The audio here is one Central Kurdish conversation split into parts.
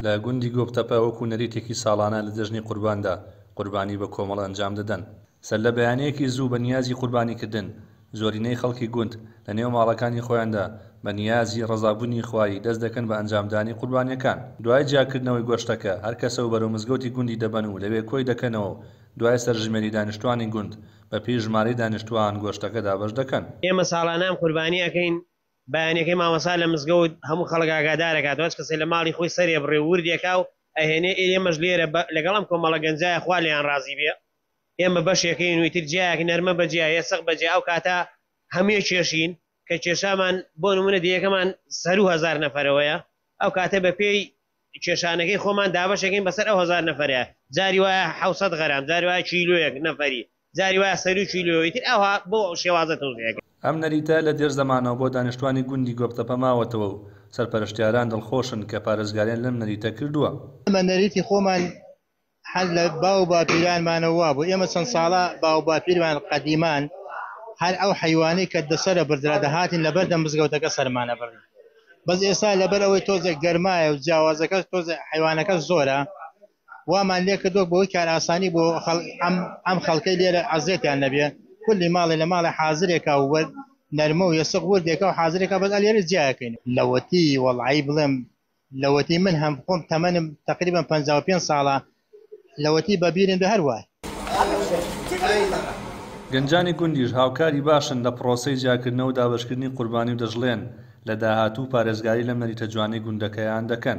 لە گوندی گۆپتەپە وەکو نەریتێکی ساڵانە لە جەژنی قورباندا قوربانی بە کۆمەڵ ئەنجام دەدەن. سەرلەبەیانییەکی زوو بە نیازی قوربانیکردن، زۆرینەی خەڵکی گوند لە نێو ماڵەکانی خۆیاندا بە نیازی ڕەزابوونی خوایی دەست دەکەن بە ئەنجامدانی قوربانییەکان. دوای جیاکردنەوەی گۆشتەکە، هەر کەسە و بەرەو مزگەوتی گوندی دەبەن و لەوێ کۆی دەکەنەوە و دوای سەرژمێری دانیشتووانی گوند، بە پێی ژمارەی دانیشتووان گۆشتەکە دابەش دەکەن. ئێمە ساڵانە ئەم قوربانییە ئەکەین، بەیانیەکەی مامۆستا لە مزگەوت هەموو خەڵک ئاگادار ئەکاتەوە هەچ کەسێ لە ماڵی خۆی سەرێ بڕێ و وردێکا و ئەهێنێ ئێمەش لێرە بە لەگەڵ ئەم کۆمەڵە گەنجایە خوا لێیان ڕازی بێ ئێمە بەشێکین و ئیتر جیایەک نەرمە بە جیا یەسق بە جیا ئەو کاتە هەمووێ کێشین کە کێشامان بۆ نمونە دێیەکەمان سەروو هەزار نەفەرەوەیە ئەو کاتە بە پێی کێشانەکەی خۆمان دابەشەکەین بەسەر ئەو هەزار نەفەرە جاری وایە 600 غەرام جاری وایە کیلۆیەک نەفەری جاری وایە سەروو کیلۆ ئیتر ئەوها بۆ شێوازە تەوزیعەکەین. ئەم نەریتە لە دێر زەمانەوە بۆ دانیشتوانی گوندی گۆپتەپە ماوەتەوە و سەرپەرشتیاران دڵخۆشن کە پارێزگاریان لەم نەریتە کردووە. ئێمە نەریتی خۆمان هەر لە باو و باپیرانمانەوە وابوو، ئێمە چەند ساڵە باو و باپیرمان قەدیمان هەر ئەو حەیوانەی کە دەسەرە بردرا دەهاتین لەبەردەم مزگەوتەکە سەرمانە بڕی، بەس ئێستا لەبەر ئەوەی تۆزێک گەرمایە و جیاوازەکە تۆزێک حەیوانەکە زۆرە وامان لێ کردووە بۆی کارئاسانی بۆ ئەم خەڵکەی لێرە عەزێتیان نەبێ کولی ماڵێ لە ماڵێ حازرێکا و وەر نەرمە و یەسق وردێکا و حازرێکا بەس ئەلێرە جیاکەین. لەوەتی وەڵعی بڵێم لەوەتی من هەم خۆم تەمەنم تەقریبەن 55 ساڵە لەوەتی بە بیرم بێ هەر وایە. گەنجانی گوندیش هاوکاری باشن لە پڕۆسەی جیاکردنەوە و دابەشکردنی قوربانی و دەشڵێن، لە داهاتوو پارێزگاری لەم نەریتە جوانەی گوندەکەیان دەکەن.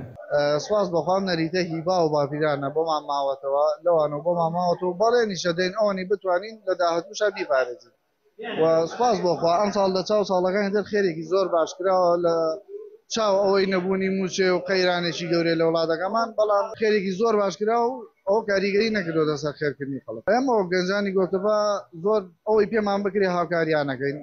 سوپاس بۆ خوا ئەم نەریتە هی باو و باپیرانە بۆمان ماوەتەوە، لەوانەوە بۆمان ماوەتەوە و بەڵێنیش ئەدەین ئەوەنی بتوانین لە داهاتووشا بیپارێزین و سوپاس بۆ خوا ئەمساڵ لە چاو ساڵەکانی تر خێرێکی زۆر باش کراوە لە چاو ئەوەی نەبوونی مووچەیە و قەیرانێکی گەورەیە لە وڵاتەکەمان، بەڵام خێرێکی زۆر باش کراوە و ئەوە کاریگەری نەکردۆتە سەر خێرکردنی خەڵک. ئێمە وەک گەنجانی گۆپتەپە زۆر ئەوەی پێمان بکرێ هاوکاریان ئەکەین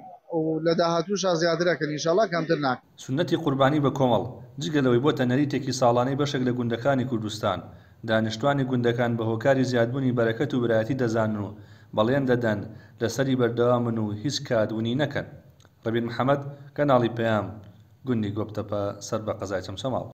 و لە داهاتووشا زیاتر ئەکەن ئینشەڵا کەمتر ناکەن. سوننەتی قوربانی بە کۆمەڵ، جگە لەوەی بۆتە نەریتێکی ساڵانەی بەشێک لە گوندەکانی کوردستان، دانیشتوانی گوندەکان بە هۆکاری زیادبوونی بەرەکەت و برایەتی دەزانن و بەڵێن دەدەن لەسەری بەردەوامن و هیچ کات ونی نەکەن. ڕێبین محەمەد، کەناڵی پەیام، گوندی گۆپتەپە سەر بە قەزای چەمچەماڵ.